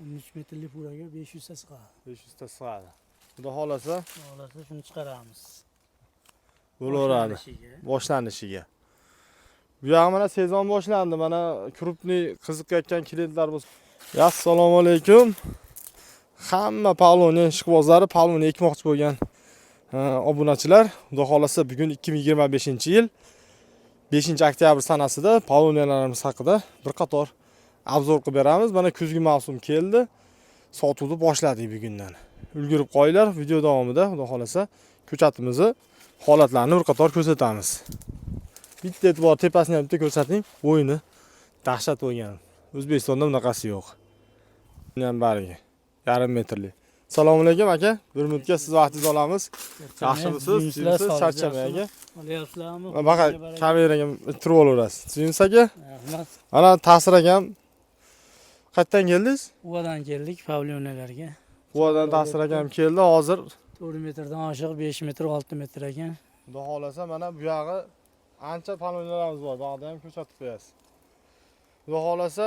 13 metrli furaga 500 ta sig'adi. 500 ta sig'adi. Xudo xohlasa Xohlasa shuni chiqaramiz. bo'laveradi. Boshlanishiga. Bu yog'i mana sezon boshlandi. Mana крупный qiziqayotgan klientlar bo'lsa. Assalomu alaykum. Hamma Pavlovning ishqibozlari, Pavlovni ekmoqchi bo'lgan obunachilar, Xudo xohlasa bugun 2025-yil 5-oktyabr sanasida Pavlovniyalarimiz haqida bir qator обзор qilib beramiz. Mana kuzgi mavsum keldi. Sotuvni boshladik bugundan. Ulgurib qo'yinglar, video davomida Xudo xohlasa ko'chatimizni holatlarini bir qator ko'rsatamiz. Bitta e'tibor tepasini ham bitta ko'rsating. Bo'yni dahshat bo'lgan. O'zbekistonda bunaqasi yo'q. Buni ham bariga yarim metrli. Assalomu alaykum aka. Bir minutga siz vaqtingizni olamiz. Yaxshimisiz? Tuzukmisiz? Charchamang aka. Olyapsizlarmi? Baqa kameraga turib olaverasiz. Tuzukmisiz aka? Rahmat. Ana Ta'sir akam qayerdan keldingiz? Uvadan keldik pavlionalarga. Quvadan Ta'sir akam keldi. Hozir 4 metrdan oshiq 5 metr 6 metr ekan. Xudo xohlasa mana bu yog'i ancha palonlarimiz bor. Bog'da ham ko'rsatib qo'yasiz. Xudo xohlasa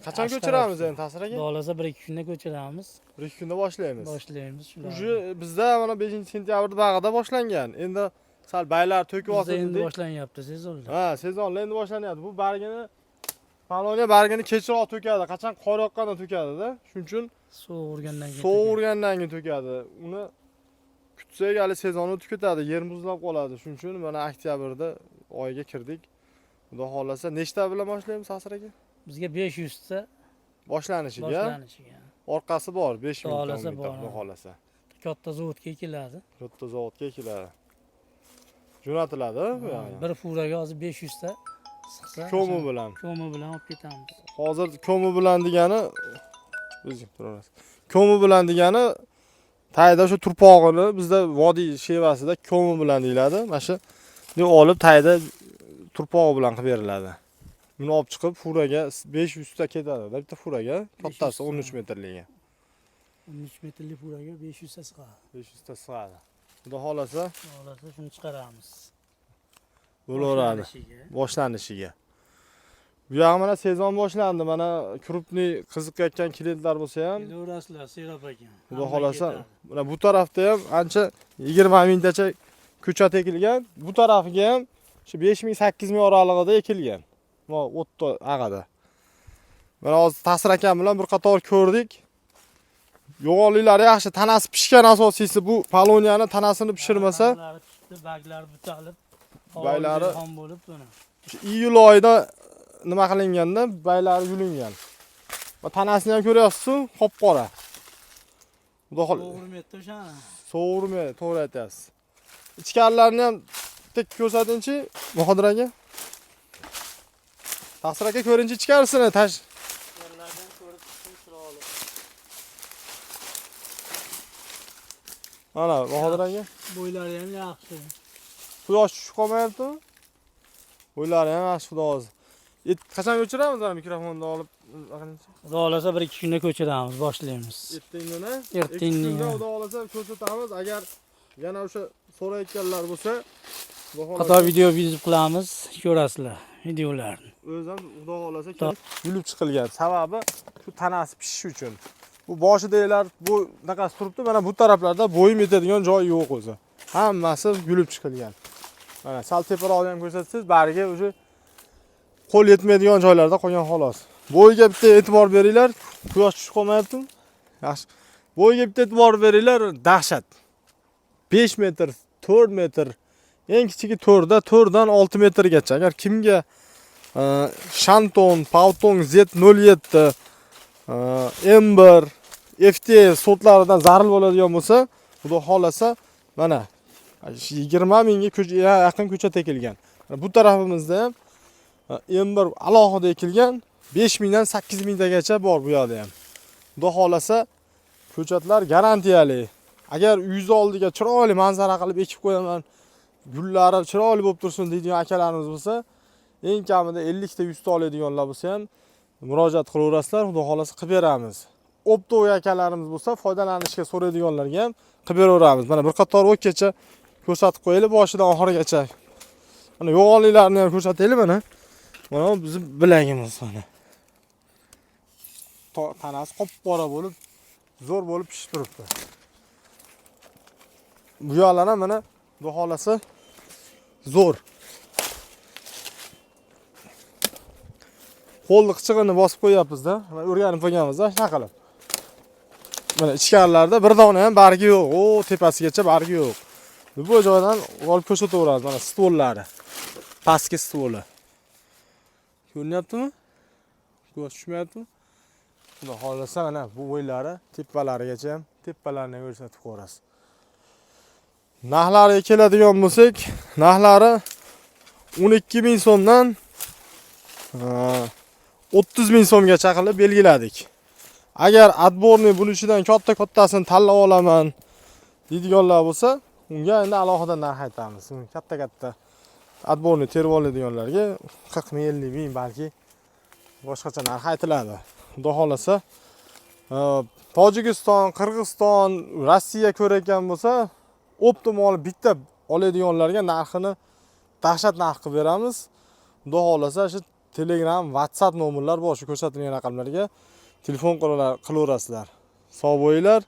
qachon Yaxshi ko'chiramiz tarafdan. endi Ta'sir aka? Xudo xohlasa 1-2 kunda ko'chiramiz. 1-2 kunda boshlaymiz. Boshlaymiz shularni. Уже bizda mana 5-sentyabrda bag'ida boshlangan. Endi sal baylar to'kib Bizda olsin endi dedik. boshlanyapti sezonlar. Ha, sezonlar endi boshlanyapti. Bu bargini Pavlovniya bargini kechroq to'kadi. Qachon qor yoqqanda to'kadi-da. Shuning uchun Sovuq urgandan keyin. sovuq urgandan keyin to'kadi. Uni kutsak hali sezon o'tib ketadi, yer muzlab qoladi. Shuning uchun mana oktyabrda oyiga kirdik. Xudo xohlasa nechta bilan boshlaymiz Asir aka? Bizga 500 ta Boshlanishiga boshlanishiga. orqasi bor 5 Xudo mingta, xohlasa 10 mingta bor, xudo ha. xohlasa. Katta zavodga keladi. Katta zavodga keladi. Jo'natiladi bu yog'iga. Bir furaga hozir 500 ta sig'sa. Ko'mi bilan. Ko'mi bilan olib ketamiz. Hozir ko'mi bilan degani o'zing turaverasiz. Ko'mi bilan degani tayda o'sha turpog'ini bizda vodiy shevasida ko'mi bilan deyiladi. Mana shu olib tayda turpog'i bilan qilib beriladi. Buni olib chiqib furaga 500 ta ketadi. Bitta furaga kattasi 500 ta. 13 metrligi. 13 metrli furaga 500 ta sig'adi. 500 ta sig'adi. Xudo xohlasa Xohlasa shuni chiqaramiz. bo'laveradi. Boshlanishiga. Boshlanishiga. Bu yog'i mana sezon boshlandi. Mana крупный qiziqayotgan klientlar bo'lsa ham Kelaverasizlar, Serop aka. Xudo Hamma xohlasa ketadi. mana bu tarafda ham ancha 20 mingtacha ko'chat ekilgan. Bu tarafiga ham shu 5 ming 8 ming oralig'ida ekilgan. Mana o'tda ag'ada. Mana hozir Ta'sir akam bilan bir qator ko'rdik. Yo'g'onliklari yaxshi, tanasi pishgan asosiysi bu paloniyani tanasini pishirmasa, Tanalari pishdi, barglari butalib, Baylari- xom bo'lib mana. shu iyul oyida nima qilinganda baylari yulingan. Va tanasini ham ko'ryapsiz, qop-qora. Xudo xohlasa Sovuqmayapti o'shani. Sovurmaydi, to'g'ri aytasiz. Ichkarilarini ham bitta ko'rsatingchi, Bahodir aka. Taqsir aka ko'rinchi ichkarisini tash. Yerlardan ko'rib chiqsin chiroyli. Mana Bahodir aka. Bo'ylari ham yaxshi. Quyosh tushib qolmayaptimi? Bo'ylari ham yaxshi, xudo xohlasa. Qachon ko'chiramiz mana mikrofonni olib qilinchi? Xudo xohlasa 1-2 kunda ko'chiramiz, boshlaymiz. Ertangina. Ertangina. Kunda xudo xohlasa ko'rsatamiz. Agar yana o'sha so'rayotganlar bo'lsa, xudo xohlasa Qator video yozib qilamiz, ko'rasizlar videolarni. o'zi ham xudo xohlasa kelib yulib chiqilgan. Sababi shu tanasi pishishi uchun. Bu boshidagilar bu bunaqasi turibdi, mana bu taraflarda bo'yim yetadigan joy yo'q o'zi. Hammasi yulib chiqilgan. Mana sal teparoqni ham ko'rsatsangiz, bariga o'zi qo'l yetmaydigan joylarda qolgan xolos. Bo'yiga bitta e'tibor beringlar, quyosh tushib qolmayaptimi? Yaxshi. Bo'yiga bitta e'tibor beringlar, dahshat. 5 metr, 4 metr, eng kichigi 4 da, 4 dan 6 metrgacha. Agar kimga Shanton, Pautong Z07, M1, FT sortlaridan zaril bo'ladigan bo'lsa, xudo xohlasa mana 20 mingga yaqin ko'chat ekilgan. Mana bu tarafimizda ham M1 alohida ekilgan, 5 mingdan 8 mingtagacha bor bu yoqda ham. Xudo xohlasa ko'chatlar garantiyali. Agar uyingiz oldiga chiroyli manzara qilib ekib qo'yaman, gullari chiroyli bo'lib tursin deydigan akalarimiz bo'lsa, eng kamida 50 ta 100 ta oladiganlar bo'lsa ham murojaat qilaverasizlar, xudo xohlasa qilib beramiz. Optoviy akalarimiz bo'lsa, foydalanishga so'raydiganlarga ham qilib beraveramiz. Mana bir qator o'tgacha ko'rsatib qo'yaylik boshidan oxirigacha. Mana yo'g'onliklarni ham ko'rsataylik mana. Mana bu bizni bilagimiz mana. Tanasi qop-qora bo'lib, zo'r bo'lib pishib turibdi. Bu yoqlar ham mana, xudo xohlasa, zo'r. Qo'lni qichig'ini bosib qo'yyapmiz-da. Mana o'rganib qo'yganmiz-da, shunaqa qilib. Mana ichkarilarda bir dona ham bargi yo'q. O, tepasigacha bargi yo'q. Bu joydan olib ko'rsataveramiz mana stvollari. Pastki stvoli. Ko'rinyaptimi? Ko'z tushmayaptimi? Xudo xohlasa, mana bu bo'ylari tepalarigacha ham, tepalarini ko'rsatib qo'yamiz. Narxlariga keladigan bo'lsak, narxlari 12 ming so'mdan 30 ming so'mgacha qilib belgiladik. Agar отборный, buni ichidan katta kattasini tanlab olaman deydiganlar bo'lsa, unga endi alohida narx aytamiz. Katta katta отборный terib oladiganlarga 40 ming, 50 ming, balki boshqacha narx aytiladi. Xudo xohlasa, Tojikiston, Qirg'iziston, Rossiya ko'rayotgan bo'lsa, оптом olib bitta oladiganlarga narxini dahshat narx qilib beramiz. Xudo xohlasa, shu Telegram, WhatsApp nomerlar bor, shu ko'rsatilgan raqamlarga telefon qilaverasizlar. Sog' bo'linglar.